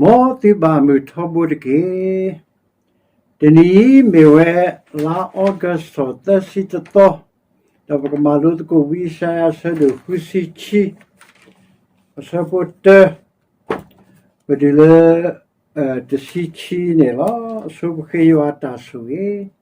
မ်သုဘၣ်မုာ်ထီဘိတက့ၢ်. တနံၤအံၤမ့ၢ်ဝဲ လါအီကူးထီၣ်သၢဆံတသီ, ဒီးပကမၤလိသကိးဝံယၡါယၤအဆၢဒိၣ်ဃုဆံခံ, အဆၢဖိတၢ ပတုၤလၢ တဆံခံန့ၣ်လီၤ. အဆိပဃ့ယွၤအတၢ်ဆိၣ်ဂ့ၤ.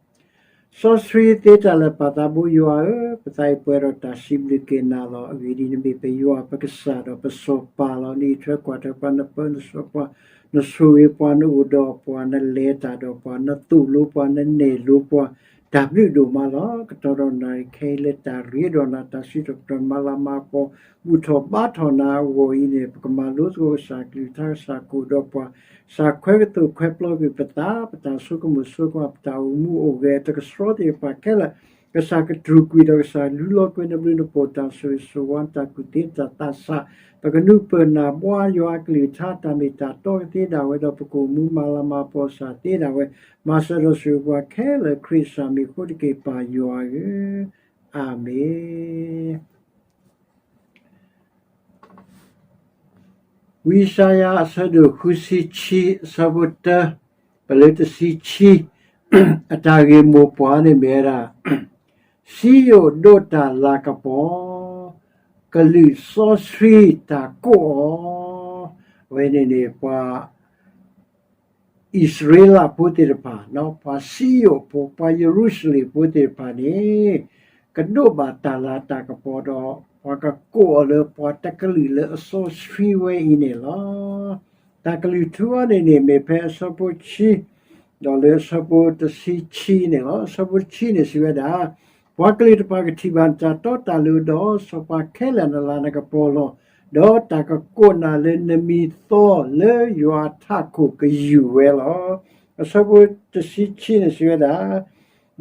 စီဆှံသ့တၢ်လၢာ်ပာ်သးဘိယွၤဧၢ, ပသးအံၤပှဲၤဒီးတၢ်စံးဘျုးက့ၤနၤလီၤ. အဂ့ၢ်ဒ်အံၤ, နမ့ၢ်ပယွၤပကစၢ်ဒီးပစီၤပၤလီၤ. နအံးထွဲကွၢ်ထွဲပှၤ, နပၢနဆှၢပှၤ, နဆိၣ်ဂ့ၤပှၤ, နအိၣ်ဒီးပှၤ, နလဲၤတၢ်ဒီးပှၤ, နသိၣ်လိပှၤ, နနဲၣ်လိပှၤ, တၢ်ဘျုးဒိၣ်မးလီၤ. ကတီၢ်ဒီးနၤအံၤခဲအံၤလၢတၢ်ရ့ဒီးနၤ, တၢ်စံးထီၣ်ပတြၢၤမၤလၤမၤကပီၤ, ဘူၣ်ထီၣ်ဘါထီၣ်နၤအဂီၢ်အံၤန့ၣ်, ပကမၤလိသကိးကစၢ်ကလုၢ်ကထါ, ကစၢ်ကအိၣ်ဒီးပှၤ, ကစၢ်ခွဲးကသိၣ်ခွဲးပျီကွံာ်ပသး, ပတၢ်ဆိကမိၣ်ဆိကမး, ပတၢ်အိၣ်မူအိၣ်ဂဲၤ, တၢ်ကဆှီသ့ၣ်တဖၣ်ခဲလၢာ်, ကစၢ်ကတြူာ်ကွံာ်ဒီးကစၢ်လူလီၤကွံာ်နဘျုးနဖှိၣ်, တၢ်ဆိၣ်ဂ့ၤဆိၣ်ဝါ, တၢ်ကူၣ်သ့တၢ်သးဆး, ပကနုာ်ပၢၢ်နၢ်ဘှါယွၤအကလုၢ်ကထါ, တၢ်မ့ၢ်တၢ်တီကသ့ဒၣ်ဝဲ, ဒီးပကအိၣ်မူမၤလၤမၤကပီၤကစၢ်သ့ဒၣ်ဝဲ, မၤစၢၤဒီးဆိၣ်ဂ့ၤပှၤခဲလၢာ်, ခရံာ်အမံၤအဃိတက့ၢ်, ပၢ်ယွၤဧၢ, အၤမ့ၣ်. ဝံယၡါယၤအဆၢဒိၣ်ဃုဆံခံ, အဆၢဖိတၢ ပလၢတဆံခံ, အတၢ်ဂ့ၢ်မိၢ်ပှၢ်န့ၣ်မ့ၢ်ဝဲဒၣ်, စံယိၣ်ဒိးတၢ်လၤကပီၤ, ကလုာ်စီဆှံတၢ်ကိးအီၤ, အဝဲန့ၣ်န့ၣ် ပှၤ အံၣ်စရ့လးဖိသ့ၣ်တဖၣ်, ပှၤစံယိၣ်ဖိ, ပှၤယရူၤၡလ့ၣ်ဖိသ့ၣ်တဖၣ်န့ၣ်, ကဒိးဘၣ်တၢ်လၤတၢ်ကပီၤဒီး, ပှၤကကိးအီၤလၢပှၤတကလုာ်လၢအစီဆှံဝဲအံၤန့ၣ်လီၤ. တၢ်ကလုၢ်ထူအံၤန့ၣ်န့ၣ် မ့ၢ်ဖဲအဆၢဖိခံ, ဒီးလၢအဆၢဖိတဆံခံန့ၣ်လီၤ. အဆၢဖိတဆံန့ၣ်စံးဝဲဒၣ်, ပှၤကလုာ်တဖၣ်ကထံၣ်ဘၣ်နတၢ်တီတၢ်လိၤဒီး, စီၤပၤခဲလၢာ်နလၤနကပီၤလီၤ. ဒီးတၢ်ကကိးနၤလၢနမံၤသီလၢယွၤအထးခိၣ်ကယူၢ်ဝဲလီၤ. အဆၢဖိတဆံခံန့ၣ်စံးဝဲဒၣ်,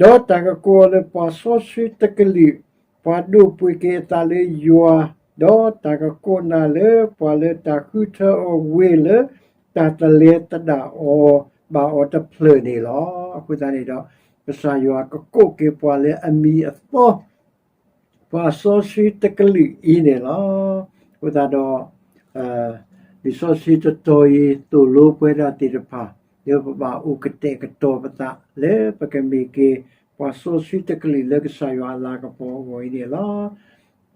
ဒီးတၢ်ကကိးအီၤလၢပှၤစီဆှံတကလုာ်, ပှၤဒိးပှ့ၤက့ၤအသးလၢယွၤ, ဒီးတၢ်ကကိးနၤလၢပှၤလၢတၢ်ဃုထၢအီၤဝ့ၢ်လၢ တၢ်တလဲၤသဒၣ်အီၤဘၣ်အီၤတဖျၢၣ်န့ၣ်လီၤ. အဃိသတးန့ၣ်ဒီး, ကစၢ်ယွၤကကိးက့ၤပှၤလၢအမံၤအသီ ပှၤစီဆှံတကလုာ်အံၤန့ၣ်လီၤ. အဃိသတးဒီး, လံာ်စီဆှံတတီၤအံၤသိၣ်လိပဝဲဒၣ်သ့ၣ်တဖၣ်, လၢပဘၣ်အိၣ်ကတဲာ်ကတီၤပသးလၢပကမ့ၢ်က့ၤ ပှၤစီဆှံတကလုာ်လၢကစၢ်ယွၤအလၤကပီၤအဂီၢ်အံၤန့ၣ်လီၤ.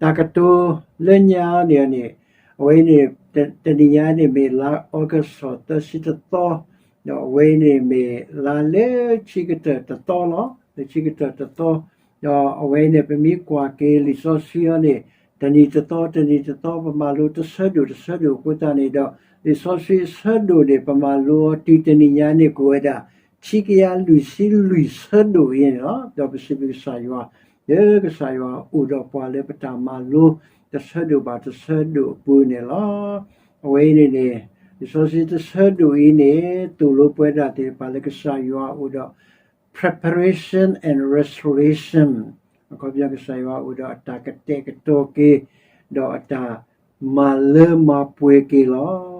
တၢ်ကတိၤလၢညါန့ၣ်န့ၣ်, အဝဲအံၤန့ၣ်, တနံၤညါန့ၣ်မ့ၢ်လါအီကူးထီၣ်သၢဆံတသီ, ဒီးအဝဲအံၤန့ၣ်မ့ၢ်လါလၢဆံကတၢၢ်တသီလီၤ. လၢဆံကတၢၢ်တသီ, ဒီးအဝဲအံၤန့ၣ် ပမ့ၢ်ကွၢ်က့ၤလံာ်စီဆှံအံၤန့ၣ်, တနံၤတသီ တနံၤတသီ ပမၤလိတဆၢဒိၣ်တဆၢဒိၣ်အဃိသတးန့ၣ်ဒီး, လံာ်စီဆှံအဆၢဒိၣ်န့ၣ် ပမၤလိအီၤတုၤတနံၤညါန့ၣ် ကအိၣ်ဝဲဒၣ် ဆံကယၤလွံၢ်ဆံလွံၢ်ဆၢဒိၣ်အံၤန့ၣ်လီၤ. ဒီးပစံးဘျုးကစၢ်ယွၤ, လၢကစၢ်ယွၤအိၣ်ဒီးပှၤလၢပတၢ်မၤလိ တဆၢဒိၣ်ဘၣ်တဆၢဒိၣ်အပူၤန့ၣ်လီၤ. အဝဲအံၤန့ၣ်န့ၣ်, လံာ်စီဆှံတဆၢဒိၣ်အံၤန့ၣ် သိၣ်လိပဝဲဒၣ်သ့ၣ်တဖၣ်လၢကစၢ်ယွၤအိၣ်ဒီး preparation and restoration, အခီပညီကစၢ်ယွၤအိၣ်ဒီးအတၢ်ကတဲာ်ကတီၤက့ၤ, ဒီးအတၢ်မၤလၢမၤပှဲၤက့ၤလီၤ.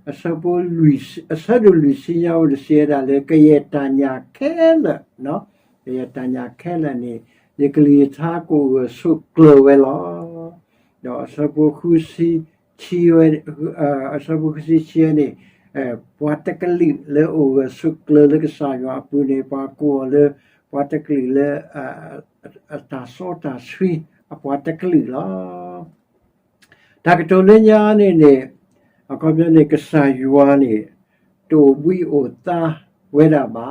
အဆၢဒိၣ်လွံၢ်ဆံညါအံၤန့ၣ်စံးဝဲဒၣ်လၢ ကယဲၢ်တၢ်ညၣ်ခဲလၢာ်, ကယဲၢ်တၢ်ညၣ်ခဲလၢာ်န့ၣ်, ယကလုၢ်ယထါကအိၣ်ဂၢၢ်ဆိးကျၢၤဝဲလီၤ. ဒီးအဆၢဖိဃုဆံ, အဆၢဖိဃုဆံခံန့ၣ်, ပှၤတကလုာ်လၢအအိၣ်ဂၢၢ်ဆိးကျၢၤလၢကစၢ်ယွၤအပူၤန့ၣ် ပှၤကိးအီၤလၢ ပှၤတကလုာ်လၢ အတၢ်စီတၢ်ဆှံအပှၤတကလုာ်လီၤ. တၢ်ကတိၤလၢညါန့ၣ်န့ၣ်, အခီပညီန့ၣ် ကစၢ်ယွၤန့ၣ် တအိၣ်ဘှံးအိၣ်သါဝဲဒၣ်ဘၣ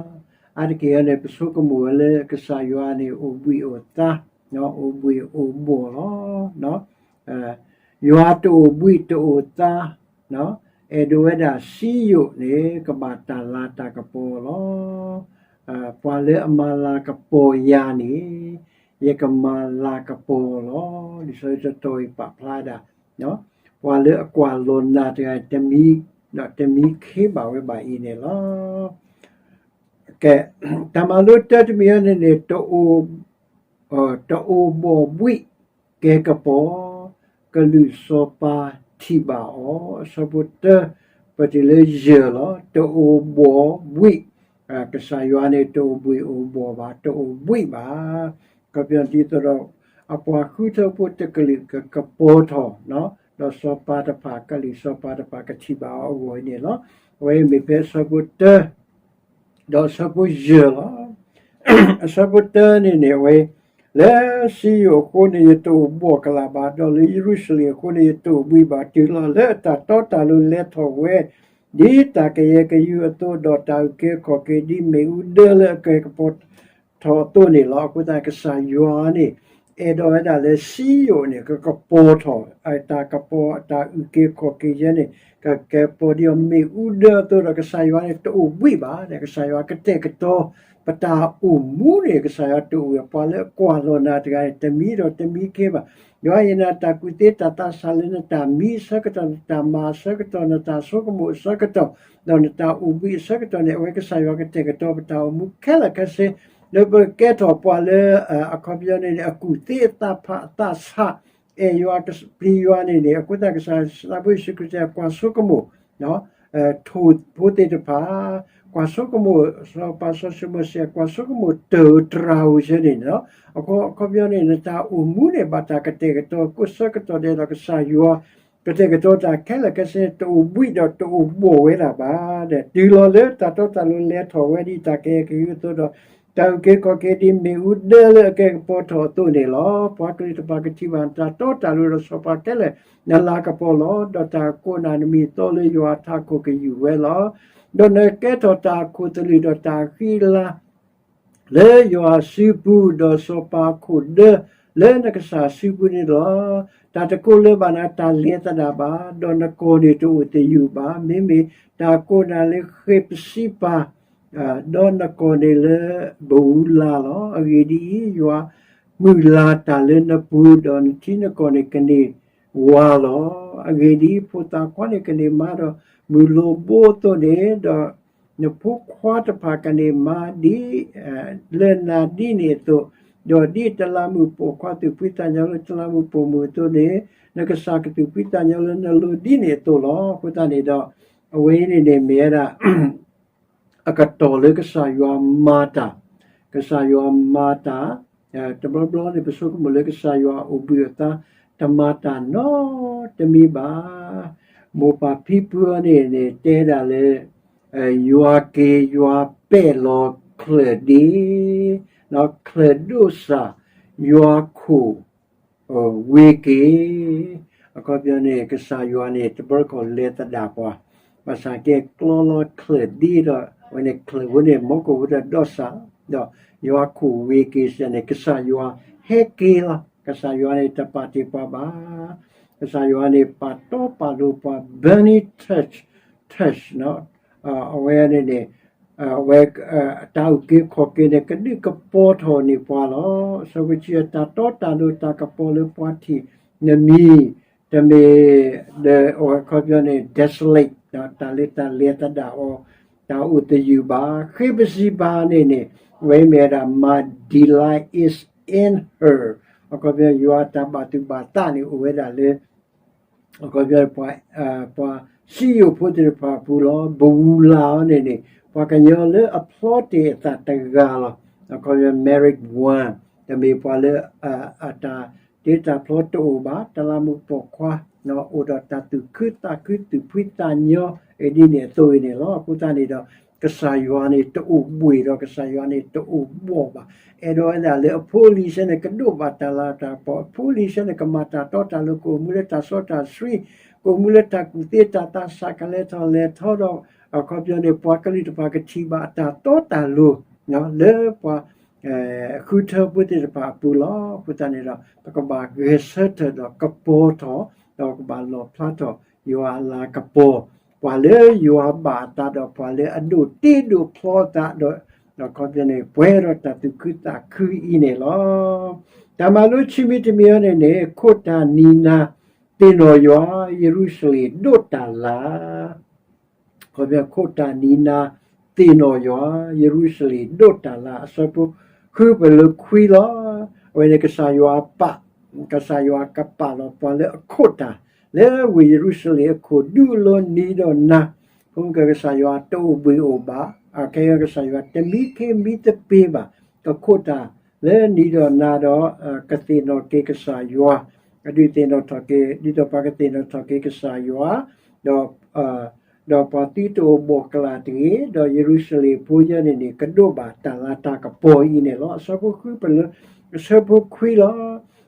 ်. အါတက့ၢ်အံၤန့ၣ် ပဆိကမိၣ်ဝဲလၢကစၢ်ယွၤန့ၣ် အိၣ်ဘှံးအိၣ်သါ, အိၣ်ဘှံးအိၣ်ဘှီၣ်လီၤ. ယွၤတအိၣ်ဘှံးတအိၣ်သါ, အဲၣ်ဒိးဝဲဒၣ်စံယိၣ်န့ၣ် ကဘၣ်တၢ်လၤတၢ်ကပီၤလီၤ. ပှၤလၢအမၤလၤကပီၤယၤန့ၣ် ယကမၤလၤကပီၤလီၤ. လံာ်စီဆှံတတီၤအံၤပာ်ဖျါဒၣ်, ပှၤလၢအကွၢ်လီၤနၤတဂၤ တမံခ့ဘၣ်ဝဲဘၣ်အံၤန့ၣ်လီၤ. ကဲ, တၢ်မၤလိတၢတမံၤအံၤန့ၣ်န့ၣ်, တအိၣ်ဘှံးဘှီၣ်ဘှံးကဲကပီၤ, ကလုာ်စီၤပၤထံၣ်ဘၣ်အီၤ, အဆၢဖိတၢ ပတုၤလၢယဲၢ်လီၤ. တအိၣ်ဘှီၣ်ဘှံး, ကစၢ်ယွၤန့ၣ်တအိၣ်ဘှံးအိၣ်ဘှီၣ်ဘၣ်, တအိၣ်ဘှံးဘၣ်. အခီပညီဒ်သိးဒီး အပှၤဃုထၢဖိတကလုာ်ကကပီၤထီၣ်, ဒီးစီၤပၤတဖၣ် ကလုာ်စီၤပၤတဖၣ်ကထံၣ်ဘၣ်အီၤအဂီၢ်အံၤန့ၣ်လီၤ. အဝဲအံၤမ့ၢ်ဖဲအဆၢဖိတၢ ဒီးအဆၢဖိယဲၢ်လီၤ. အဆၢဖိတၢန့ၣ်န့ၣ် အဝဲ လၢစံယိၣ်အဃိန့ၣ် ယတအိၣ်ဘှီၣ်ကလာ်ဘၣ်, ဒီးလၢယရူၤၡလ့ၣ်အဃိန့ၣ် ယတအိၣ်ဘှံးဘၣ်, တုၤလီၤလၢအတၢ်တီတၢ်လိၤလဲၤထီၣ်ဝဲ ဒ်တၢ်ကယဲၢ်ကယူအသိး, ဒီးတၢ်အုၣ်က့ၤခီၣ်က့ၤ ဒ်မ့ၣ်အူဒၢလၢအကကပီၤထီၣ်အသိးန့ၣ်လီၤ. အဃိသတး ကစၢ်ယွၤန့ၣ် အဲၣ်ဒိးဝဲဒၣ်လၢစံယိၣ်န့ၣ် ကကပီၤထီၣ် အတၢ်ကပီၤ အတၢ်အုၣ်က့ၤခီၣ်က့ၤယဲန့ၣ် ကကပီၤဒ်အမ့ၣ်အူဒၢအသိးဒီး ကစၢ်ယွၤန့ၣ် တအိၣ်ဘှံးဘၣ်. ကစၢ်ယွၤကတဲာ်ကတီၤ ပတၢ်အိၣ်မူန့ၣ် ကစၢ်ယွၤတအိၣ်ဝဲ ပှၤလၢအကွၢ်လီၤနၤတဂၤန့ၣ် တမံဒီးတမံခ့ဘၣ်. ယွၤအံၤ နတၢ်ကူၣ်သ့တၢ်သးဆးလၢနတၢ်မံအဆၢကတီၢ်, နတၢ်မၤအဆၢကတီၢ်, နတၢ်ဆိကမိၣ်အဆၢကတီၢ်, ဒီးနတၢ်အိၣ်ဘှံးအဆၢကတီၢ်န့ၣ် အဝဲကစၢ်ယွၤကတဲာ်ကတီၤပတၢ်အိၣ်မူခဲလၢာ်ခဲဆ့ လၢပကကဲထီၣ်ပှၤလၢ အခီပညီန့ၣ်န့ၣ် အကူၣ်သ့အသးဆး အကူၣ်သ့အသးဆး အဲၣ်ယွၤပျံၤယွၤန့ၣ်န့ၣ် အဃိသတး ကစၢ်ယ့ၣ်ၡူးခရံာ်တဲ ကွၢ်ဆိကမိၣ် ထိၣ်ဖိသ့ၣ်တဖၣ် ကွၢ်ဆိကမိၣ် စီၤပၤစီၤၡလိၤမိၤစဲး ကွၢ်ဆိကမိၣ်တၢ်ဧိၤတြၤဧိၤစ့ၢ်န့ၣ်လီၤ. အခီပညီန့ၣ် နတၢ်အိၣ်မူန့ၣ် ဘၣ်တၢ်ကတဲာ်ကတီၤကိးဆၢကတီၢ်ဒဲးဒီး ကစၢ်ယွၤ ကတဲာ်ကတီၤတၢ်ခဲလၢာ်ခဲဆ့န့ၣ် တအိၣ်ဘှံးဒီးတအိၣ်ဘှီၣ်ဝဲဒၣ်ဘၣ်. တုၤလီၤလၢတၢ်တီတၢ်လိၤလဲၤထီၣ်ဝဲဒ်တၢ်ကယဲၢ်ကယူအသိးဒီး တၢ်အုၣ်က့ၤခီၣ်က့ၤဒ်မ့ၣ်အူဒၢလၢအကကပီၤထီၣ်အသိးန့ၣ်လီၤ. ပှၤကလုာ်တဖၣ်ကထံၣ်ဘၣ်နတၢ်တီတၢ်လိၤဒီး စီၤပၤခဲလၢာ် နလၤကပီၤလီၤ. ဒီးတၢ်ကိးနၤနမံၤအသီလၢယွၤအထးခိၣ်ကယူၢ်ဝဲလီၤ. ဒီးနကဲထီၣ်တၢ်အခိၣ်သလုးဒီးတၢ်အဃံအလၤ လၢယွၤအစုပူၤ, ဒီးစီၤပၤအခိၣ်ဒၢလၢနကစၢ်အစုပူၤန့ၣ်လီၤ. တၢ်တကိးလၢၤဘၣ်နၤတၢ်လဲၤသဒၣ်ဘၣ်, ဒီးနကီၢ်န့ၣ်တအိၣ်သယုၢ်ဘၣ်. မ့မ့ၢ်တၢ်ကိးနၤလၢဃ့ပစံးပၤ, ဒီးနကီၢ်န့ၣ်လၢဘဝူလၤလီၤ. အဂ့ၢ်ဒ်အံၤ, ယွၤမုၢ်လၢ်တၢ်လၢနပူၤ, ဒီးနထံနကီၢ်န့ၣ်ကန့ၢ်ဝါလီၤ. အဂ့ၢ်ဒ်အံၤ, ဖိသၣ်ခွါန့ၣ်ကန့ၢ်မါဒီးမုၢ်လိၤဘိအသိးန့ၣ်, ဒီး နဖိခွါတဖၣ်ကန့ၢ်မါဒ် လၢနၤဒ်န့ၣ်အသိး, ဒီးဒ်တလးမူးပိာ်ခွါသူၣ်ဖှံသးညီလၢတလးမူးပိာ်မုၣ်အသိးန့ၣ်, နကစၢ်ကသူၣ်ဖှံသးညီလၢနလိၤဒ်န့ၣ်အသိးလီၤ. အဃိသတးန့ၣ်ဒီး အဝဲအံၤန့ၣ်န့ၣ်မ့ၢ်ဝဲဒၣ် အကတီၢ်လၢကစၢ်ယွၤမၤတၢ်, ကစၢ်ယွၤမၤတၢ်, တဘျီဘျီန့ၣ် ပဆိကမိၣ်လၢကစၢ်ယွၤအိၣ်ဘှံးအသး တမၤတၢ်နီတမံၤဘၣ်. မိၢ်ပၢ်ဖံဖုအံၤန့ၣ်န့ၣ် တဲဒၣ်လၢ ယွၤက့ၤယွၤပဲာ်လီၤချၢၣ်ဒ့, ဒီးချၢၣ်ဒိၣ်စၢ် ယွၤခိၣ် ဝ့ၤက့ၤ, အခီပညီန့ၣ် ကစၢ်ယွၤန့ၣ် တဘျီတခီၣ်လဲၤသဒၣ်ပှၤ, ဘၣ်ဆၣ်ကဲကျီလီၤချၢၣ်ဒ့ဒီး အဝဲန့ၣ်ချၢၣ်ဖိန့ၣ် မီကိၣ်ဖိဒီးဒိၣ်စၢ်, ဒီးယွၤခိၣ်ဝ့ၤက့ၤစ့ၢ်န့ၣ် ကစၢ်ယွၤဟဲက့ၤလီၤ. ကစၢ်ယွၤန့ၣ်တပာ်တ့ၢ်ပှၤဘၣ်. ကစၢ်ယွၤန့ၣ် ပာ်တီပာ်လိၤပှၤ burning touch, touch အဝဲန့ၣ်န့ၣ် အဝဲ တၢ်အုၣ်က့ၤခီၣ်က့ၤန့ၣ် ကဒုးကပီၤထီၣ်န့ၢ်ပှၤလီၤ. အဆၢဖိတဆံ တၢ်တီတၢ်လိၤတၢ်ကပီၤလၢပှၤထံၣ်နမံၤ တမ့ၢ် ဒီးအခီပညီန့ၣ် desolate တၢ်လၢတၢ်လဲၤသဒၣ်အီၤ တၢ်အိၣ်သယုၢ်ဘၣ်. ဃ့ပစံးပၤန့ၣ်န့ၣ် အဝဲမ့ၢ်ဝဲဒၣ် my delight is in her အခီပညီ ယွၤအတၢ်ဘၣ်သူၣ်ဘၣ်သးန့ၣ် အိၣ်ဝဲဒၣ်လၢ အခီပညီ ပှၤစံယိၣ်ဖိသ့ၣ်တဖၣ်အပူၤလီၤ. ဘဝူလၢ်အီၤန့ၣ်န့ၣ် ပှၤကညီလၢအဖျီတ့ၢ်အသးတဂၤလီၤ. အခီပညီ married one တမ့ၢ်ပှၤလၢ အတၢ်တ့တၢ်ဖျီတအိၣ်ဘၣ်, တလးမူးပိာ်ခွါ အိၣ်ဒီးတၢ်သူၣ်ခုသးခု သူၣ်ဖှံသးညီ ဒ်န့ၣ်အသိးအံၤန့ၣ်လီၤ. အဃိသတးန့ၣ်ဒီး ကစၢ်ယွၤန့ၣ်တအိၣ်ဘှံးဒီး ကစၢ်ယွၤန့ၣ်တအိၣ်ဘှီၣ်ဘၣ်. အဲၣ်ဒိးဝဲဒၣ်လၢအဖိအလံၤဆဲန့ၣ် ကဒိးဘၣ်တၢ်လၤတၢ်ကပီၤ, အဖိအလံၤဆဲန့ၣ် ကမၤတၢ်တီတၢ်လိၤ ကအိၣ်မူလၢတၢ်စီတၢ်ဆှံ, ကအိၣ်မူလၢတၢ်ကူၣ်သ့တၢ်သးဆး ကလဲၤထီၣ်လဲၤထီဒီး အခီပညီန့ၣ် ပှၤကလုာ်တဖၣ်ကထံၣ်ဘၣ်အတၢ်တီတၢ်လိၤ လၢပှၤ ဃုထၢဖိသ့ၣ်တဖၣ်အပူၤလီၤ. အဃိသတးန့ၣ်ဒီး ပကဘၣ်ဂဲၤဆၢထၢၣ်ဒီးကပီၤထီၣ်, ဒီးကဘၣ်လီၣ်ဖျါထီၣ်ယွၤအလၤကပီၤ, ပှၤလၢယွၤဘၣ်အသးဒီးပှၤလၢအဒိးတ့ဒိးဖျီအသးဒီး အခီပညီန့ၣ် ပှဲၤဒီးတၢ်သူၣ်ခုသးခုအံၤန့ၣ်လီၤ. တၢ်မၤလိခံမံၤတမံၤအံၤန့ၣ်န့ၣ် ခိၣ်တၢ်နံၤနၤ သ့ၣ်နီၣ်ယွၤ, ယရူၤၡလ့ၣ်ဒိးတၢ်လၤ အခီပညီ ခိၣ်တၢ်နံၤနၤ သ့ၣ်နီၣ်ယွၤ, ယရူၤၡလ့ၣ်ဒိးတၢ်လၤ အဆၢဖိဃုပလၢခွံလီၤ. အဝဲန့ၣ်ကစၢ်ယွၤပာ်, ကစၢ်ယွၤကပာ်လီၤပှၤလၢအခိၣ်တၢ် လၢဝ့ၢ်ယရူၤၡလ့ၣ်အခိၣ်ဒူအလိၤနံၤဒီးနၤ, ဖဲကစၢ်ယွၤတအိၣ်ဘှံးအိၣ်ဘၣ်, အခဲအံၤကစၢ်ယွၤတမံခ့မံသပ့ၤဘၣ်, ကခိၣ်တၢ်လၢနံၤဒီးနၤဒီး ကသ့ၣ်နီၣ်က့ၤကစၢ်ယွၤ အဒုးသ့ၣ်နီၣ်ထီၣ်က့ၤ ဒ်သိးပှၤကသ့ၣ်နီၣ်ထီၣ်က့ၤကစၢ်ယွၤ, ဒီး ဒီးပှၤသုတအိၣ်ဘှီၣ်ကလာ်တဂ့ၤ, ဒီးယရူၤၡလ့ၣ်ဖိယဲန့ၣ်န့ၣ် ကဒိးဘၣ်တၢ်လၤတၢ်ကပီၤအံၤန့ၣ်လီၤ. အဆၢဖိဃုပလၢ အဆၢဖိခွံလီၤ.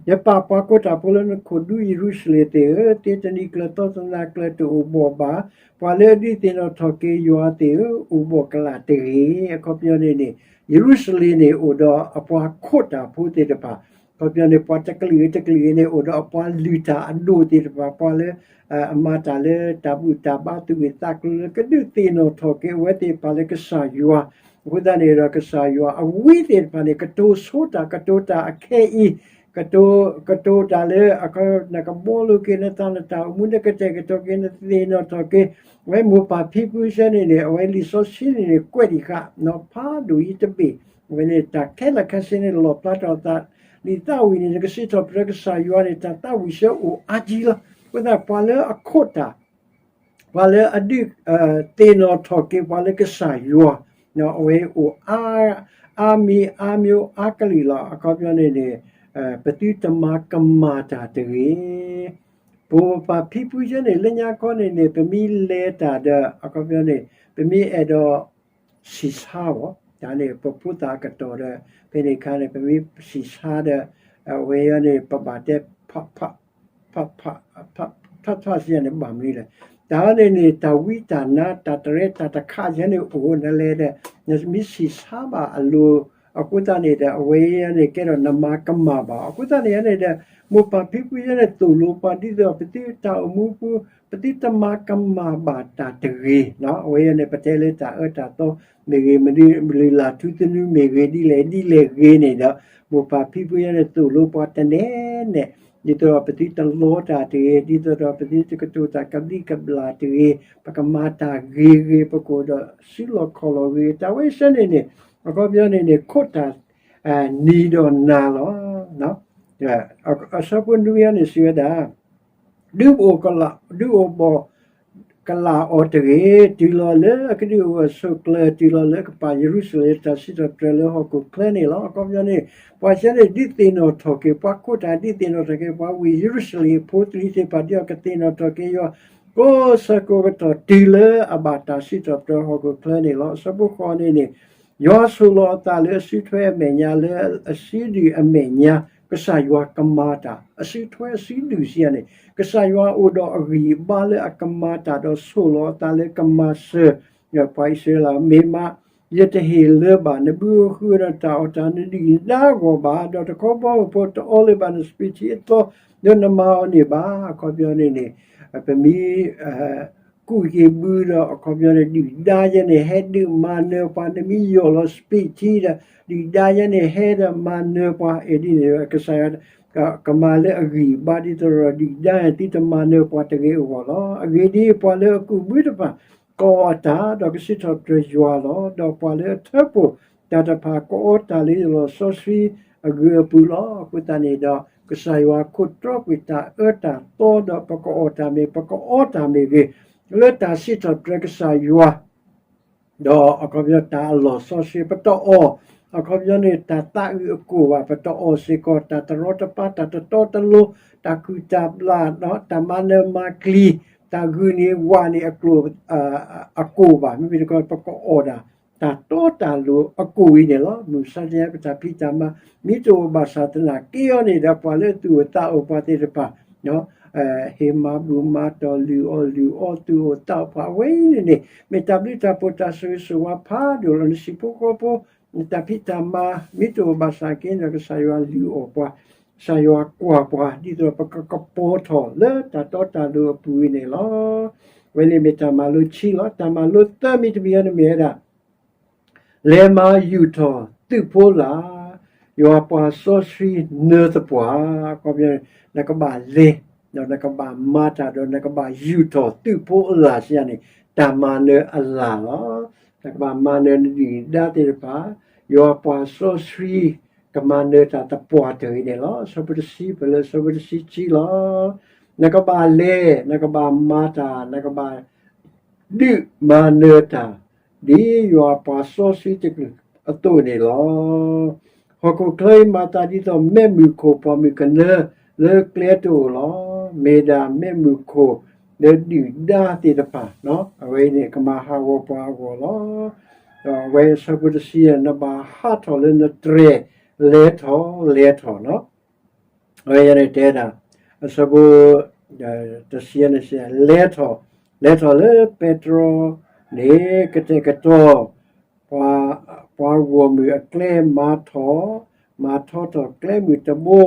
ယပာ်ပှၤကိးတၢ်ဖိလၢနခိၣ်ဒူယရူၤၡလ့ၣ်သ့ၣ်ဧၢ, သ့တနံၤကျၢၤသီသနၤကျၢၤတအိၣ်ဘှီၣ်ဘၣ်, ပှၤလၢအဒုးသ့ၣ်နီၣ်ထီၣ်က့ၤယွၤသ့ၣ်ဧၢ, အိၣ်ဘှီၣ်ကလာ်တဂ့ၤ. အခီပညီန့ၣ်န့ၣ် ယရူၤၡလ့ၣ်န့ၣ် အိၣ်ဒီးအပှၤခိးတၢ်ဖိသ့ၣ်တဖၣ်, အခီပညီန့ၣ် ပှၤတကလုာ်တကလုာ်န့ၣ် အိၣ်ဒီးအပှၤလုၢ်တၢ်အဒိၣ်သ့ၣ်တဖၣ်, ပှၤလၢ အမၤတၢ်လၢတၢ်ဘူၣ်တၢ်ဘါသူၣ်ဂ့ၤသးကျိၤလၢကဒုးသ့ၣ်နီၣ်ထီၣ်က့ၤအဝဲသ့ၣ်တဖၣ်လၢကစၢ်ယွၤ, အဃိသတးန့ၣ်ဒီးကစၢ်ယွၤအဝံသ့ၣ်တဖၣ်န့ၣ် ကတိၤဆိတၢ် ကတိၤတၢ်အခဲအံၤ, ကတိၤ ကတိၤတၢ်လၢ နကဘှီလိာ်က့ၤနသးနတၢ်အိၣ်မူ နကတဲာ်ကတီၤက့ၤ နသ့ၣ်နီၣ်ထီၣ်က့ၤ အဝဲမိၢ်ပၢ်ဖံဖုစဲန့ၣ်န့ၣ် အဝဲလံာ်စီဆှံန့ၣ်န့ၣ် ကွဲးဒံးဃာ် ဖးဒိၣ်အံၤတဘ့ၣ်, အဝဲန့ၣ်တၢ်ခဲလၢာ်ခဲဆ့န့ၣ် လီၣ်ဖျါထီၣ်သး လံာ်သးဝံၣ်န့ၣ် နကစံးထီၣ်ပတြၢၤကစၢ်ယွၤန့ၣ် တၢ်သးဝံၣ်စဲအိၣ်အါကံလီၤ. အဃိသတး ပှၤလၢအခိးတၢ် ပှၤလၢအဒုး သ့ၣ်နီၣ်ထီၣ်က့ၤပှၤလၢကစၢ်ယွၤ အဝဲအိၣ်အါ အါမံၤအါမံၤအါကလုာ်လီၤ. အခီပညီန့ၣ်န့ၣ် ပသုတမၤကမၣ်တၢ်တဂ့ၤ. ပမိၢ်ပၢ်ဖံဖုယဲန့ၣ် လၢညါခီန့ၣ်န့ၣ် ပမ့ၢ်လဲၤတၢ်ဒီး အခီပညီန့ၣ် ပမ့ၢ်အဲၣ်ဒိး ဆံးဆါဘၣ်, တၢ်န့ၣ် ပဖိသၣ်အကတီၢ်ဒီး ဖဲန့ၣ်အခါန့ၣ် ပမ့ၢ်ဆံးဆါဒီး အဝဲအံၤန့ၣ် ပဘၣ်တဲ ဖးဖး ဖးဖး ဖးဖးစံးယၤန့ၣ် ဘၣ်မနုၤလဲၣ်. တၢ်န့ၣ်န့ၣ် တၢ်ဝံတၢ်နါ တၢ်တရဲတၢ်တခးယဲန့ၣ်အိၣ် နလဲၤဒီး နမ့ၢ်ဆံးဆါဘၣ်အလိၤ အဃိသတးန့ၣ်ဒီး အဝဲအံၤန့ၣ် ကဲထီၣ်နမၤကမၣ်ဘၣ်. အဃိသတးန့ၣ်န့ၣ်ဒီး မိၢ်ပၢ်ဖံဖုယဲန့ၣ် သိၣ်လိပှၤဒ်သိး ပသုတၢ်အိၣ်မူပူၤ ပသုတမၤကမၣ်ဘၣ်တၢ်တဂ့ၤ. အဝဲအံၤန့ၣ် ပတဲလၢတၢ်အၢတၢ်သီမ့ၢ်ဂ့ၤ မနုၤမနုၤလၢ်ထူသနူမ့ၢ်ဂ့ၤ ဒ်လဲၣ်ဒ်လဲၣ်ဂ့ၤန့ၣ်ဒီး မိၢ်ပၢ်ဖံဖုယဲန့ၣ် သိၣ်လိပှၤတနဲၣ်နဲၣ် ဒ်သိးဒီးပသုတလီတၢ်တဂ့ၤ ဒ်သိးဒီးပသုတကတိၤတၢ်ကဘျံးကဘျၣ်တဂ့ၤ ပကမၤတၢ်ဂ့ၤဂ့ၤ ပကအိၣ်ဒီးစုလီၢ်ခီၣ်လီၢ်ဂ့ၤ တၢ်ဝဲစဲန့ၣ်န့ၣ် အခီပညီန့ၣ်န့ၣ် ခိးတၢ် နံၤဒီးနၤလီၤ. အဆၢဖိနွံအံၤန့ၣ် စံးဝဲဒၣ် ဒုးအိၣ်ကလး ဒုးအိၣ်ဘှီၣ်ကလာ်အီၤတဂ့ၤ, တုၤလီၤလၢအကဒုးအိၣ်ဂၢၢ်ဆိးကျၢၤ တုၤလီၤလၢအကပာ်ယရူၤၡလ့ၣ် တၢ်စံးထီၣ်ပတြၢၤလၢဟီၣ်ခိၣ်ချၢန့ၣ်လီၤ. အခီပညီန့ၣ် ပှၤစဲန့ၣ် ဒုးသ့ၣ်နီၣ်ထီၣ်က့ၤ ပှၤခိးတၢ်ဒုးသ့ၣ်နီၣ်ထီၣ်က့ၤ ပှၤဝ့ၢ်ယရူၤၡလ့ၣ်ဖိသ့ၣ်တဖၣ် ဒ်အကသ့ၣ်နီၣ်ထီၣ်က့ၤယွၤ ကိးဆၢကိးကတီၢ် တုၤလၢအဘၣ်တၢ်စံးထီၣ်ပတြၢၤဟီၣ်ခိၣ်ချၢန့ၣ်လီၤ. အဆၢဖိဃိးန့ၣ်န့ၣ် ယွၤဆိၣ်လီၤအသးလၢအစုထွဲအမဲာ်ညါ လၢအစုဒုၣ်အမဲာ်ညါ ကစၢ်ယွၤကမၤတၢ် အစုထွဲအစုဒုၣ်စံးယၤန့ၣ် ကစၢ်ယွၤအိၣ်ဒီးအဂံၢ်အဘါလၢအကမၤတၢ်ဒီးဆိၣ်လီၤအသးလၢကမၤစၢၤ ပှၤအံၣ်စရ့လး မ့ၢ်မး ယတဟ့ၣ်လၢၤဘၣ် နဘုဧိၤဟုဧိၤဒီးတၢ်အီၣ်တၢ်နဒုၣ်နဒါအဂီၢ်ဘၣ် ဒီးတခီဘီမုၢ်ဖိတအီလၢၤဘၣ် နစပံးထံအသီ ဒီးနမၤအီၤန့ၣ်ဘၣ်. အခီပညီန့ၣ်န့ၣ် ပမ့ၢ် ကူၣ်က့ၤဘုဒီး အခီပညီန့ၣ် ဒုၣ်ဒါယဲန့ၣ် ဟဲဒုးမၤနၢၤပှၤ နမ့ၢ်ယီၢ်လီၤစပံးထံဒီး ဒုၣ်ဒါယဲန့ၣ် ဟဲဒီးမၤနၢၤပှၤ အဲၣ်ဒ်န့ၣ် ကစၢ်ယွၤ ကမၤလၢအဂံၢ်အဘါဒ်သိးဒီး ဒုၣ်ဒါသုတမၤနၢၤပှၤတဂ့ၤအဂီၢ်လီၤ. အဂ့ၢ်ဒ်အံၤ ပှၤလၢအကူးဘုတဖၣ် ကအီၣ်အတၢ် ဒီးကစံးထီၣ်ပတြၢၤယွၤလီၤ. ဒီးပှၤလၢအထၢဖှိၣ်တၢ်တဖၣ် ကအီတၢ်လၢယလီၢ်စီဆှံအဂၢၢ်အပူၤလီၤ. အဃိသတးန့ၣ်ဒီး ကစၢ်ယွၤခိးတြီကွံာ်တၢ်အၢတၢ်သီဒီး ပကအီၣ်တၢ်မ့ၢ် ပကအီတၢ်မ့ၢ်ဂ့ၤ လၢတၢ်စံးထီၣ်ပတြၢၤကစၢ်ယွၤ ဒီးအခီပညီတၢ်အလီၢ်စီဆှံ ပတအီၣ် အခီပညီန့ၣ် တၢ်သးအုးအကိၢ်ဘၣ် ပတအီၣ်စ့ၢ်ကီး တၢ်တရီတပါ တၢ်တတီတလိၤ တၢ်ခုၣ်တၢ်ဘျၣ် တၢ်မၤနၢၤမၤကျံၤ တၢ်ဂုာ်န့ၢ်ဝးန့ၢ်အကျိာ် အကိၢ်ဘၣ် မ့မ့ၢ်တခီ ပကအီၣ်ဒၣ် တၢ်တီတၢ်လိၤအကိၢ်အံၤန့ၣ်လီၤ. မုၢ်မဆါတနံၤ ပတၢ်ဖံးတၢ်မၤ မ့ၢ်တအိၣ်ဘၣ်ဆၣ်သနာ်က့အီၤန့ၣ်ဒီး ပှၤလၢအသူၣ်အိၣ်သးအိၣ်ပှၤသ့ၣ်တဖၣ် ဟ့ၣ်မၤဘူၣ်မၤတီၢ် လုၢ်အီၣ်လုၢ်အီ သူၣ်အိၣ်သးအိၣ်ပှၤ အဝဲအံၤန့ၣ်န့ၣ် မ့ၢ်တၢ်ဘျုးတၢ်ဖှိၣ်တၢ်ဆိၣ်ဂ့ၤဆိၣ်ဝါဖးဒိၣ်လီၤ. နဟံၣ်ဖိဃီဖိ နတၢ်ဖံးတၢ်မၤ မ့ၢ်တအိၣ်ဘၣ်ဆၣ်က့ဒီး ကစၢ်ယွၤလုၢ်အီၣ်ပှၤ ကစၢ်ယွၤကွၢ်ပှၤ ဒ်သိးပကကပီၤထီၣ်လၢတၢ်တီတၢ်လိၤအပူၤအံၤန့ၣ်လီၤ. ဝဲန့ၣ်မ့ၢ်တၢ်မၤလိခံလီၤ. တၢ်မၤလိသၢမံၤတမံၤအံၤန့ၣ်မ့ၢ်ဝဲဒၣ် လဲၤမၤယူာ်ထီၣ်သုးဖိလာ်, ယွၤပှၤစီဆှံနၢသပှၢ်, အခီပညီ နကဘၣ်လဲၤ ဒီးနကဘၣ်မၤတၢ်ဒီးနကဘၣ်ယူာ်ထီၣ်သုးဖိအလာ်စံးယၤန့ၣ် တၢ်မၤနၢၤအလာ်လီၤ. နကဘၣ်မၤနၢၤနဒုၣ်နဒါသ့ၣ်တဖၣ်, ယွၤပှၤစီဆှံ ကမၤနၢၤတၢ်သပှၢ်တၢၢ်အံၤန့ၣ်လီၤ. အဆၢဖိတဆံ ပလၢအဆၢဖိတဆံခံလီၤ. နကဘၣ်လဲၤ, နကဘၣ်မၤတၢ်, နကဘၣ် ဒုးမၤနၢၤတၢ် ဒ်ယွၤပှၤစီဆှံတကလုာ်အသိးန့ၣ်လီၤ. ဟီၣ်ခိၣ်ချၢအံၤမၤသးဒ်သိး မဲးမုၢ်ခိၣ်ပှၢ်မုၢ်ကနၢ လၢကျဲတအိၣ်လီၤ. မ့ၢ်ဒၣ်မ့ၣ်မုၢ်ခိၣ်လၢဒုၣ်ဒါသ့ၣ်တဖၣ်, အဝဲအံၤန့ၣ် ကမၤဟးဂီၤပှၤအဂီၢ်လီၤ. ဒီးအဝဲအံၤအဆၢဖိတဆံယဲၢ်န့ၣ် နဘၣ်ဟးထီၣ်လၢနတြဲၤ, လဲၤထီၣ်, လဲၤထီၣ်လီၤ. အဝဲအံၤန့ၣ်တဲဒၣ်, အဆၢဖိ တဆံယဲၢ်န့ၣ် လဲၤထီၣ်, လဲၤထီၣ်လၢပဲတြီန့ၣ် ကတဲာ်ကတီၤ ပှၤဂီၢ်မုၢ်အကျဲ, မၤထီၣ်, မၤထီထီၣ်ကျဲမုၢ်တဘိ,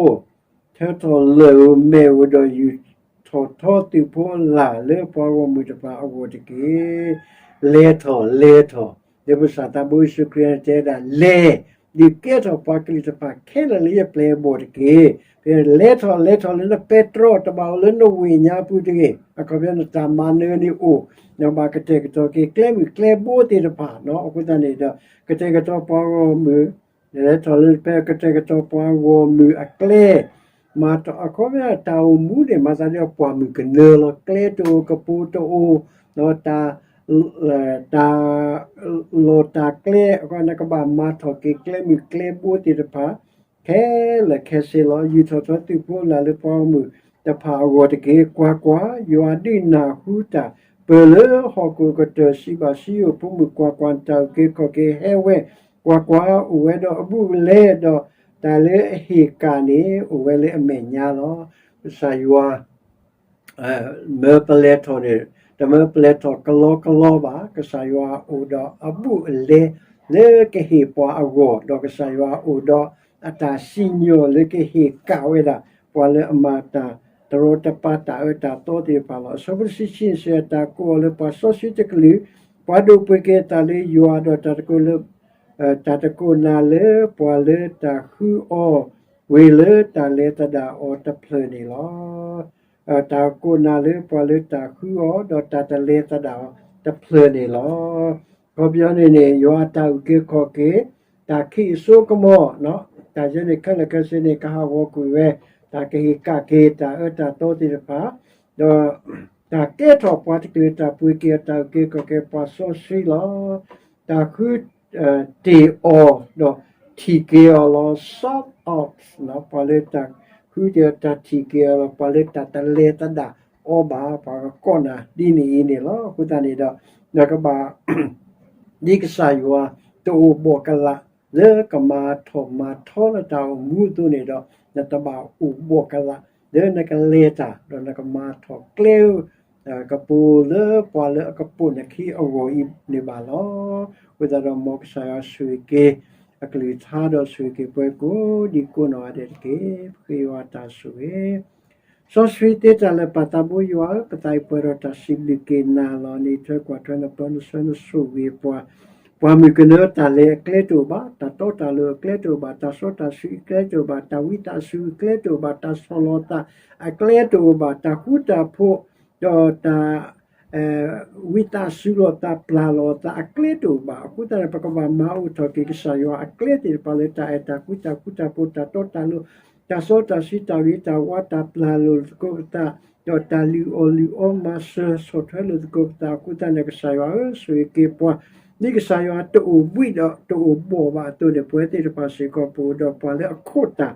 ထၢထီၣ်လၢၢ်ဧိၤမဲာ်ဧိၤ, ဒီးယူာ်ထီၣ်ထီသုးဖိအလၢ်လၢပှၤဂီၢ်မုၢ်တဖၣ်အဂီၢ်တက့ၢ်. လဲၤထီၣ်, လဲၤထီၣ်, လၢပကစၢ်သးဘိယ့ၣ်ၡူးခရံာ်န့ၣ်တဲဒၣ်, လဲၤ, ဒုးကဲထီၣ်ပှၤကလုာ်တဖၣ်ခဲလၢာ်လၢယပျဲၢ်အဘီၣ်တက့ၢ်. ဖဲလဲၤထီၣ်, လဲၤထီၣ်လၢနပဲတြီ, တဘၣ်အိၣ်လၢနဝ့ၢ်ညါပူၤတဂ့ၤ. အခီပညီနတၢ်မၤနၢၤန့ၣ်အိၣ်, နဘၣ်ကတဲာ်ကတီၤက့ၤကျဲမုၢ်ကျဲဘိသ့ၣ်တဖၣ်, အဃိသတးန့ၣ်ဒီး ကတဲာ်ကတီၤပှၤဂီၢ်မုၢ်, လဲၤထီၣ်လၢဖဲကတဲာ်ကတီၤပှၤဂီၢ်မုၢ်အကျဲ, မၤထီၣ်အခီပညီတၢ်အိၣ်မူန့ၣ် မၤသးဒ်ပှၢ်မုၢ်ကနၢလီၤ, ကျဲတအိၣ်, ကပိၤတအိၣ်, ဒီးတၢ် တၢ်လီၢ်တၢ်ကျဲ, အဃိနကဘၣ်မၤထီၣ်က့ၤကျဲမုၢ်ကျဲဘိသ့ၣ်တဖၣ် ခဲလၢာ်ခဲဆ့လီၤ. ယူာ်ထီၣ်ထီသုးဖိအလၢ်လၢပှၤဂီၢ်မုၢ်တဖၣ်အဂီၢ်တက့ၢ်. ကွၢ်ကွၢ်, ယွၤဒုးနၢ်ဟူတၢ်ပၢၢ်လၢဟီၣ်ခိၣ်ကတၢၢ်, စံးဘၣ်စံယိၣ်ဖိမုၣ်, ကွၢ်ကွၢ်, နတၢ်အုၣ်က့ၤခီၣ်က့ၤဟဲဝဲ, ကွၢ်ကွၢ်, အိၣ်ဝဲဒီးအဘူးအလဲ, ဒီးတၢ်လၢအဟ့ၣ်ကၣ်န့ၣ် အိၣ်ဝဲလၢအမဲာ်ညါလီၤ. ကစၢ်ယွၤ မၢပလဲၤထီၣ်န့ၣ်, တမၢပလဲၤထီၣ်ကလီကလီဘၣ်. ကစၢ်ယွၤအိၣ်ဒီးအဘူးအလဲ လၢကဟ့ၣ်ပှၤအဂီၢ်, ဒီးကစၢ်ယွၤအိၣ်ဒီးအတၢ်စံၣ်ညီၣ်လၢကဟ့ၣ်ကၣ်ဝဲဒၣ် ပှၤလၢအမၤတၢ်တရီတပါတၢ်အၢတၢ်သီသ့ၣ်တဖၣ်လီၤ. အဆၢဖိတဆံခံန့ၣ် စံးတၢ်ကိးအီၤလၢပှၤစီဆှံတကလုာ်, ပှၤဒိၣ်ပှ့ၤက့ၤအသးလၢယွၤ, ဒီးတၢ်တကိးလၢ တၢ်တကိးနၤလၢပှၤလၢတၢ်ဃုအီၤဝံၤလၢတၢ်လဲၤသဒၣ်အီၤတဖျၢၣ်န့ၣ်လီၤ. တၢ်ကိးနၤလၢပှၤလၢတၢ်ဃုအီၤ ဒီးတၢ်တလဲၤသဒၣ်အီၤတဖျၢၣ်န့ၣ်လီၤ. အခီပညီန့ၣ်န့ၣ် ယွၤအတၢ်အုၣ်က့ၤခီၣ်က့ၤ တၢ်ခံးအစိကမီၤ, တၢ်ယဲန့ၣ်ခဲလၢာ်ခဲဆ့န့ၣ် ကဟးဂီၤကွံာ်ဝဲ တၢ်ကဟ့ၣ်ကၣ်က့ၤတၢ်အၢတၢ်သီသ့ၣ်တဖၣ်, ဒီး တၢ်ကဲထီၣ်ပှၤတကလုာ်တၢ်ပှ့ၤက့ၤအီၤ တၢ်အုၣ်က့ၤခီၣ်က့ၤပှၤစီဆှံလီၤ. တၢ်ဃု တ့ၢ်အီၤ ဒီးထံၣ်က့ၤအီၤလီၤ. Sort out, ပှၤလၢတၢ်ဃုတ့ၢ်အီၤ တၢ်ထံၣ်က့ၤအီၤလီၤ. ပှၤလၢတၢ်တလဲၤသဒၣ်အီၤဘၣ် ပှၤကကိးနၤဒ်န့ၣ်အံၤန့ၣ်လီၤ. အဃိသတးန့ၣ်ဒီး နကဘၣ် ဒ်ကစၢ်ယွၤတအိၣ်ဘှီၣ်ကလာ် လၢကမၤထီၣ်မၤထီနတၢ်အိၣ်မူအသိးန့ၣ်ဒီး နတဘၣ်အိၣ်ဘှီၣ်ကလာ် လၢနကလဲၤတၢ် ဒီးနကမၤထီၣ်ကျဲ ကပိၤလၢပှၤလၢအကပိာ်နခံအဂီၢ်အံၤန့ၣ်ဘၣ်လီၤ. အဃိသတးဒီး မ်ကစၢ်ယွၤဆိၣ်ဂ့ၤက့ၤ အကလုၢ်ကထါဒီးဆိၣ်ဂ့ၤက့ၤပှၤကိးဒံကိးနီၢ်ဂၤဒဲးတက့ၢ်. ဃ့ယွၤတၢ်ဆိၣ်ဂ့ၤ စီဆှံသ့တၢ်လၢာ် ပၢ်သးဘိယွၤဧၢ, ပသးအံၤပှဲၤဒီးတၢ်စံးဘျုးက့ၤနၤလီၤ. နအံးထွဲကွၢ်ထွဲ နပၢနဆှၢနဆိၣ်ဂ့ၤပှၤ, ပှၢ်မုၢ်ကနၢတၢ်လဲၤအကျဲတအိၣ်ဘၣ်, တၢ်တီတၢ်လိၤအကျဲတအိၣ်ဘၣ်, တၢ်စီတၢ်ဆှံအကျဲတအိၣ်ဘၣ်, တၢ်ဝံသးစူၤအကျဲတအိၣ်ဘၣ်, တၢ်ဆီၣ်လီၤသးအကျဲတအိၣ်ဘၣ်, တၢ်ဃူတၢ်ဖိး ဒီးတၢ် ဝံသးစူၤလိာ်သးပျၢ်လိာ်သးအကျဲတအိၣ်ဘၣ်. အဃိသတးန့ၣ် ပကဘၣ်မၤအိၣ်ထီၣ်က့ၤကစၢ်ယွၤအကျဲသ့ၣ်တဖၣ်လၢတၢ်အဲၣ်တၢ်ကွံ တၢ်ဃူတၢ်ဖိး တၢ်တီတၢ်လိၤ တၢ်စီတၢ်ဆှံ တၢ်ဂ့ၤတၢ်ဝါ တၢ်ပျၢ်လိာ်သကိးပသး ဒီးတၢ်လုၢ်အီၣ်လုၢ်အီမၤစၢၤဆီၣ်ထွဲလိာ်သကိးပသး. အဃိသတးန့ၣ် ကစၢ်ယွၤဧၢ, ဆိၣ်ဂ့ၤက့ၤပှၤ ဒ်ကစၢ်ယွၤတအိၣ်ဘှံးဒီးတအိၣ်ဘှီၣ်ဘၣ်အသိးန့ၣ် ပဝဲသ့ၣ်တဖၣ်စ့ၢ်ကီး ပအိၣ်ဒီးပှၤလၢအခိးတၢ်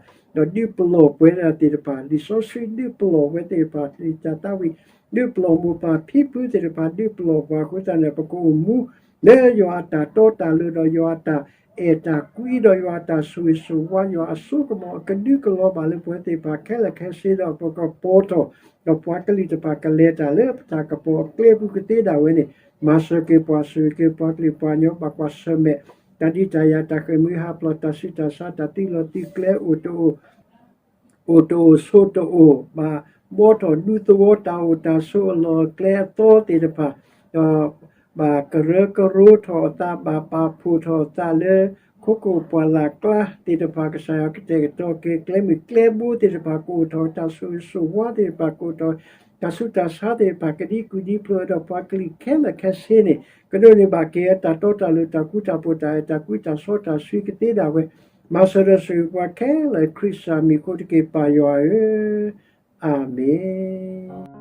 ဒီးဒုးပလီၢ်ပှဲၤဒၣ်သ့ၣ်တဖၣ်, လံာ်စီဆှံဒုးပလီၢ်ပဝဲသ့ၣ်တဖၣ်, လံာ်တၢ်သးဝံၣ် ဒုးပလီၢ်မိၢ်ပၢ်ဖံဖုသ့ၣ်တဖၣ်, ဒုးပလီၢ်ပှၤအဃိသတးန့ၣ် ပကအိၣ်မူ လၢယွၤအတၢ်တီတၢ်လိၤ ဒီးယွၤအတၢ်အဲၣ်တၢ်ကွံ ဒီးယွၤအတၢ်ဆိၣ်ဂ့ၤဆိၣ်ဝါ ယွၤအစိကမီၤအကဒုကလီၤဘၣ်လၢပဝဲသ့ၣ်တဖၣ်ခဲလၢာ်ခဲဆ့ဒီး ပကပီၤထီၣ် ဒီးပှၤကလုာ်တဖၣ်ကလဲၤတၢ်လၢပတၢ်ကပီၤအကျဲပူၤကသ့ဒၣ်ဝဲန့ၣ် မၤစၢၤက့ၤပှၤ ဆိၣ်ဂ့ၤက့ၤပှၤကလုာ်ပှၤကညီ ဘၣ်ကွၢ်ဆၢၣ်မဲာ် တၢ်ဒုးတၢ်ယၤ တၢ်ဃ့ၢ်မှံဟးဖျိး တၢ်ဆူးတၢ်ဆါ တၢ်သုးလီၢ်သုးကျဲ အိၣ်တအိၣ် အိၣ်တအိၣ်ဆိးတအိၣ်, ဘၣ်ဘှီထီၣ်ဒူသဝီတၢ်အိၣ်တၢ်ဆိးအလီၢ်အကျဲအသီသ့ၣ်တဖၣ်, ဒီးဘၣ်ကရၢကရိထီၣ်အသး ဘၣ်ပာ်ဖှိၣ်ထီၣ်အသးလၢ ခိခိၣ်ပှၢ်လၢ်ကျါသ့ၣ်တဖၣ် ကစၢ်ယွၤကတဲာ်ကတီၤက့ၤ ကျဲမုၢ်ကျဲဘိသ့ၣ်တဖၣ် ကအိၣ်ထီၣ်တၢ်ဆိၣ်ဂ့ၤဆိၣ်ဝါသ့ၣ်တဖၣ် ကအိၣ်ထီၣ်တၢ်ဆူးတၢ်ဆါသ့ၣ်တဖၣ် ကဒံကွံာ်ဒံဖျိးဒီးပှၤကလုာ်ခဲလၢာ်ခဲဆ့န့ၣ် ကဒိးန့ၢ်ဘၣ်က့ၤအတၢ်တီတၢ်လိၤ တၢ်ဃူတၢ်ဖိး တၢ်အဲၣ်တၢ်ကွံတၢ်စီတၢ်ဆှံကသ့ဒၣ်ဝဲ မၤစၢၤဒီးဆိၣ်ဂ့ၤပှၤခဲလၢာ် ခရံာ်စၢ်မံၤအဃိတက့ၢ် ပၢ်ယွၤဧၢ, အၤမ့ၣ်.